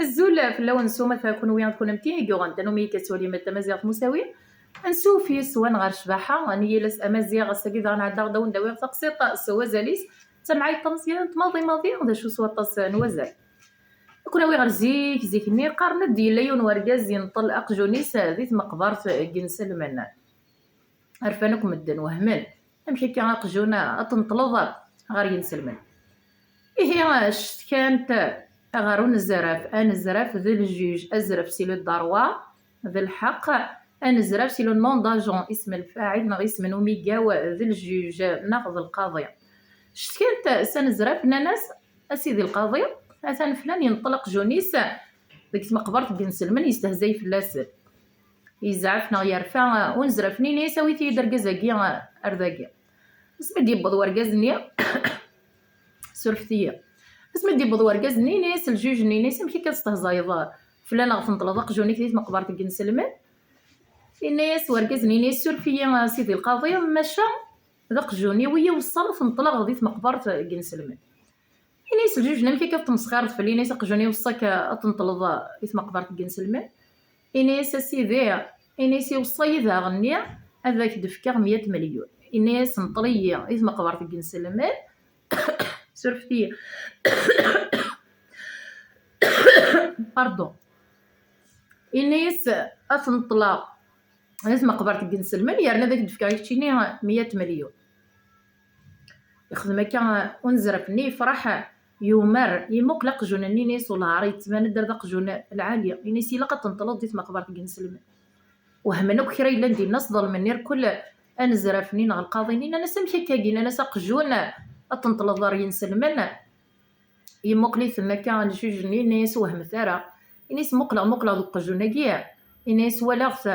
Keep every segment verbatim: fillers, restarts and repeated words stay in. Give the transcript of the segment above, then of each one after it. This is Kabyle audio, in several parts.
Azul fell-awen s umata, kunwi d kunemti i yuɣen tanumi i yettwalim tamaziɣt musawi. Ansuf yes-wen ɣer ccbaḥa n yiles amaziɣ. Ass-agi daɣen ɛeddaɣ-d ad wen-d-awiɣ taqsiṭ s wazal-is d tamɛayt tameẓyant maḍi maḍi, d acu s waṭas n wazal. Ad ken-awiɣ ɣer zik, zik-nni qqaren-d yella yiwen wergaz yenṭel aqjun-is di tmeqbert n yinselmen. Rfan akk medden, wehmen. Amek akka aqjun ad tenṭleḍ ɣer yinselmen? Ihi, cetkan-t ɣer unezraf. Anezraf d ljuj, azref si le droit, d lḥeqq. Anezraf si le nom d'agent, isem lfaɛil neɣ isem n umigaw, d ljuj neɣ d lqaḍi. Cetkan-t s anezraf, nnan-as: "A sidi lqaḍi, atan flan yenṭel aqjun-is deg tmeqbert n yinselmen, yestehzay fell-asen." Yezɛef neɣ yerfa unezraf-nni, yenna-yas: "Awit-iyi-d argaz-agi ar dagi." Asmi d-yewweḍ wergaz-nni, surfet-iyi. Asmi d-yewweḍ wergaz-nni, yenna-yas ljuj-nni, yenna-yas: "Amek akka testehzayeḍ fell-aneɣ, tenṭleḍ aqjun-ik di tmeqbert n yinselmen?" Yenna-yas wergaz-nni, yenna-yas: "Suref-iyi a sidi lqaḍi, maca d aqjun-iw i yi-weṣṣan ad t-nṭleɣ di tmeqbert n yinselmen." Ini-as ljuj-nni: "Amek akka tmesxireḍ fell-i?" Ini-as: "Aqjun iweṣṣa-k ad t-tenṭleḍ i tmeqbert n yinselmen?" Ini-as: "A sidi," ini-as, "iweṣṣa-yi daɣen-nni ad ak-d-fkeɣ meyya n melyun." Ini-as: "Nṭel-iyi i tmeqbert n yinselmen." Surfet-iyi. Pardon. Ini-as: "Ad t-nṭleɣ di tmeqbert n yinselmen, yerna ad ak-d-fkeɣ keččini meyya n melyun." Yexdem akka unezraf-nni, yefreḥ, yumer, imuqel aqjun-nni, ini-as: "Wellah, ara yettban-d ar d aqjun lɛali." Ini-as: "Ilaq ad tenṭleḍ di tmeqbert n yinselmen." Wehmen akk kra yellan dinna, sḍelmen irkel anezraf-nni neɣ lqaḍi-nni, nnan-as: "Amek akka-agi?" Nnan-as: "Aqjun ad tenṭleḍ ar yinselmen?" Yemmuqel-iten akka ljuj-nni, yenna-yas: "Wehmet ara." Ini-as: "Muqleɣ, muqleɣ deg uqjun-agi." Ini-as: "Walaɣ-t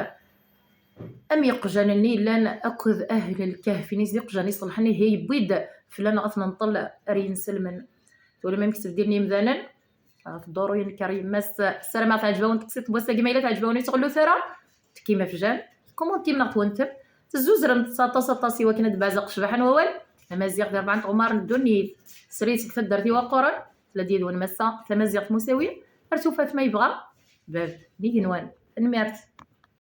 am iqjan-nni yellan akked ahl lkehf." Ini-as: "D iqjan iṣelḥen, ihi yewwi-d fell-aneɣ ad t-nenṭel ar yinselmen." Twalam amek ttbeddilen yimdanen ɣef dduru yenker yemma-s. Ssarameɣ teɛǧeb-awen teqsiṭ n wass-agi. Ma yella teɛǧeb-awen, ur tɣellut ara, tekkim afjan, tkumuntim neɣ twentem, tezzuzrem-tt aṭas aṭas i wakken ad d-beɛzeɣ ccbaḥa n wawal amaziɣ di rebɛa n tɣemmar n ddunit. Srid seg taddart Iwaqquren, tella-d yid-wen massa tamaziɣt Musawi. Ar tufat ma yebɣa bab n yigenwan. Tanemmirt.